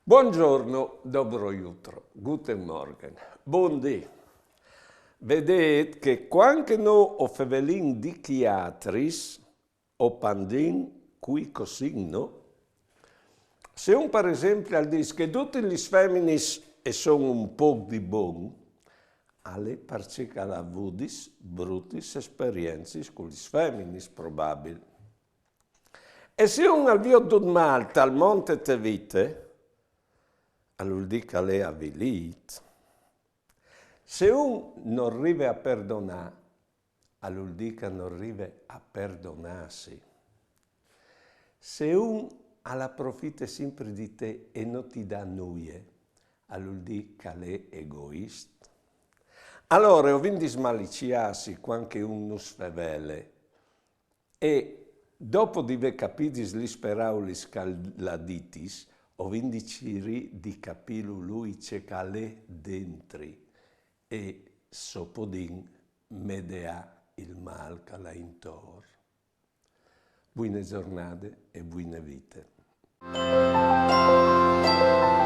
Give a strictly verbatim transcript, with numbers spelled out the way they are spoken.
Buongiorno, dobro jutro, guten Morgen, bundì. Vedêt che cuant che nô o fevelìn di chei altris, o pandìn cui che o sin nô. Se un, par esempli, al dîs che dutis lis feminis a son un pôc di bon, al è parcè che al à vût brutis esperiencis cu lis feminis, probabil. E se un al viôt dut mâl tal mont e te vite, al vûl dî che al è avilît. Se un nol rive a perdonâ, al vûl dî che nol rive a perdonâsi. Se un al aprofite simpri di te e no ti dà nuie, al vûl dî che al è egoist. Alore, o vin di smaliciâsi cuant che un nus fevele. E dopo di vê capidis lis peraulis che al à ditis, o vin di cirî di capîlu lui ce che al è dentri e, se o podìn, mediâ il mâl che al à intor. Buine zornade e buine vite.